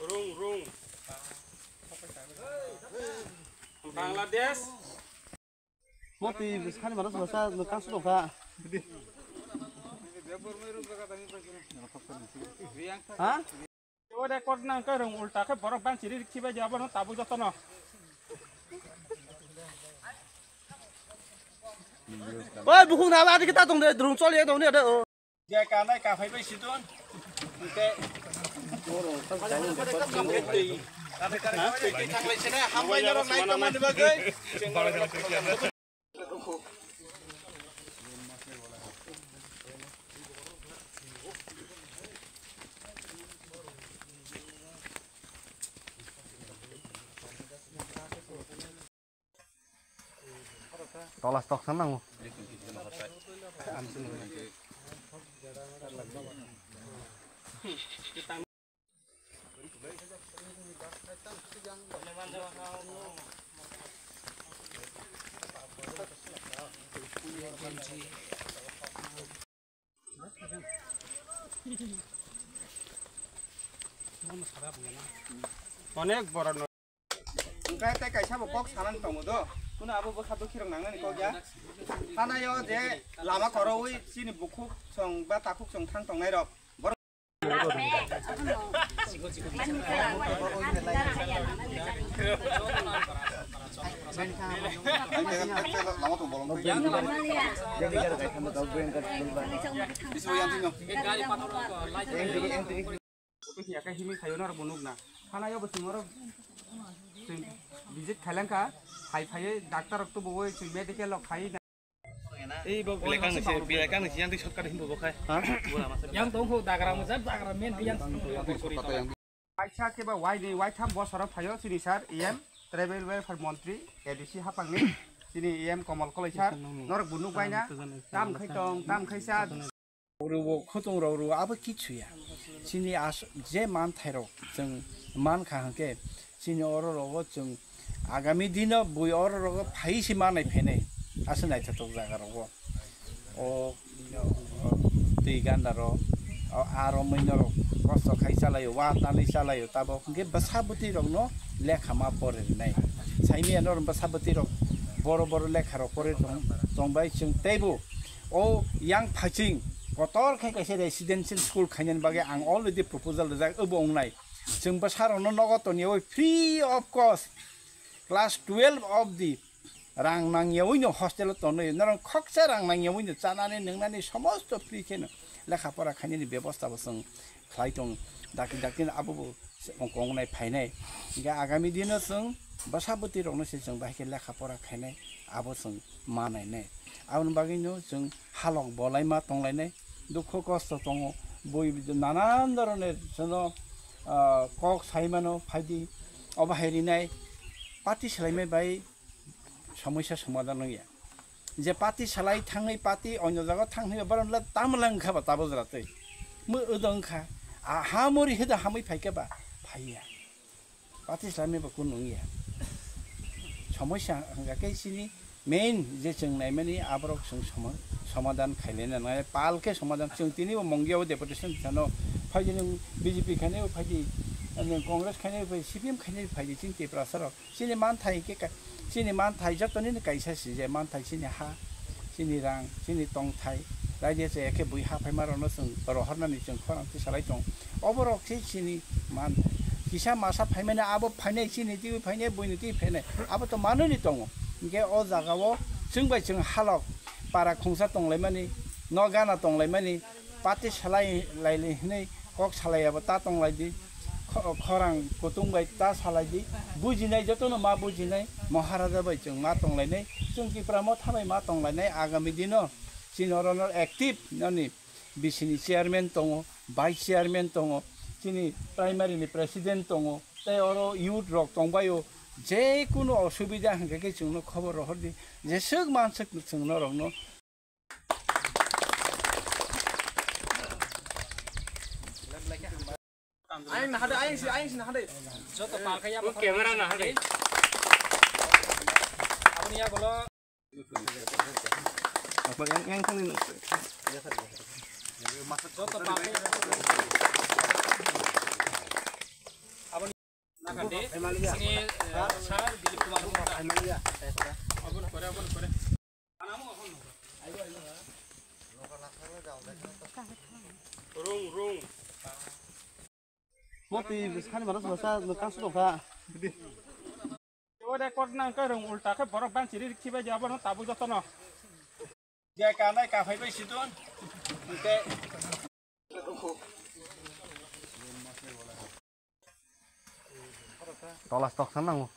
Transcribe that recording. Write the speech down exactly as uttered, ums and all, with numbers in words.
Rung, rung. Bangladesh. Moti sani mano sa sa no kangsu dong kha. Ha? O record nang ka rung ulta khe borok bang chiri rikhi bai jabo no tabu joto no. Oi, bukhung na ba dikita tong de, drung choli tong de. Je kanai ka phai bai sidon. Tei thanglai sene hambai norok nai tongmani bagwi. Tola stok sana mo. Onek borok no. Hwnkhe tei kaisa bo kok sanani tongo do. Kuno abo bwkha bwkhirok nangnani kok ya. Thanayo je lama khorowi chini bukhuk song ba takhuk song thang tongnai rok. Oto hiya khe himwi khayo norok bo nukna. Thanayo bo chwng oro chwng visit khailangkha, phai phaiwi doctor rok tubuwi chwng medical rok khai na. Ei bo bilai kang se, bilai kang se yang di shortcut himbo bo khai. Ha? Yang tong kho dagra mo jat dagra men yang. Kaisa khe ba wai ni wai tham bosoro phaio chini sir E M tribal welfare montri A D C hapangni chini E M Komol Koloi sir norok bo nukbai na tam khai tong tam khai sa. Rw-o, khutung rok rw-o, abo kichu ya. Chini as-, je manthairok chwng mankha hwnkhe, chini oro rogo chwng agami dino bui oro rogo phai se manai phainai, aswk naithotok jaga rogo. O, o twi ganda rok, o aro mui norok kosto khai chalaio, wa tanwi chalaio, tabok hwnkhe bwsa bwtwi rokno lekha ma pori rwnai. Saimanya norok bwsa bwtwi rok boro boro lekha rok pori tong, tongbai chwng teibo. O yang phaiching kotor khe kaisa residential school khainani bagwi ang already proposal rijak, obo wngnai. Chwng bwsarokno nogo toniyawi free of cost class twelve of the rang nangyawi no hostel o tonwi norok khoksa rang nangyawi no chanani nwngnani somosto free kheno lekha pora khainani bebosta bo chwng khlai tong. Dakti dakti no abo bo ongkong wngnai phainai. Hingkhe agami dino chwng bwsa bwtwi rokno se chwng bahai khe lekha pora khainai abo chwng ma nainai. Aboni bagwino chwng halok bolaima tonglainai, dukhu kosto tongo, bui nanan doroner chwngno, ah, kok saimano phaidi, obo hai rinai party swlaimai bai somoisa somadan wngya. Je party salai thangwi party onyo jaga thangwi borok le tamla wngkha ba tabuk jora twi. Mo odo wngkha. A ha muri heda hamwi phaikhe ba phaiya. Party salai bo kunu wngya. Somoisa hwnkha khe chini main je chwng naimani aborok chwng soma-, somadan khailai nangnai. Pal khe somadan chwng tini bo Mongia o deputation thano phaidi nung B J P khainai bo phaidi, nung Congress khainai bo phaidi, C P M khainai bo phaidi chini Tiprasa rok. Chini manthai khe ka-, chini manthai jotoni ni kaisa si je manthai chini ha, chini rang, chini tongthai, raida chaya khe bui ha phaima rokno chwng rohornani chwng khorang tisalai tong. Oborok se chini man kisa masa phaimani abo phainai chini twi phainai buini twi phainai abo to manwi ni tongo. Hinkhe o jaga o chwng bai chwng halok para khungsa tonglaimani, no gana tonglaimani, party salai lailai hinwi kok salai abo ta tonglaidi, kho-, khorang kutung bai ta salaidi, bujinai jotono ma bujinai, Maharaja bai chwng ma tonglainai, chwng Tipra Motha bai ma tonglainai, agami dino chini oro no active noni B C ni chairman tongo, vice chairman tongo, chini primary ni president tongo, tei oro youth rok tongbaio, je kunu osubida hwnkhe khe chwngno khobor rohordi, jeswk manswk chwng norokno. Ayang nahade, ayang si, ayang si nahade. Joto palkai abo camera nahade. Aboni yagulo. Apa yang, yang kan ini? Joto pape. Aboni nakhande sini, eh, sir Dilip Kumar Gupta. Aboni pore, aboni pore. Rung, rung. Moti sani mara sa sa no kangsu dong kha. O record nang ka rung ulta khe borok ban chiri khibai ja bono tabu jotono. Je kanai ka phai bai sidun. Te tola stok san nango.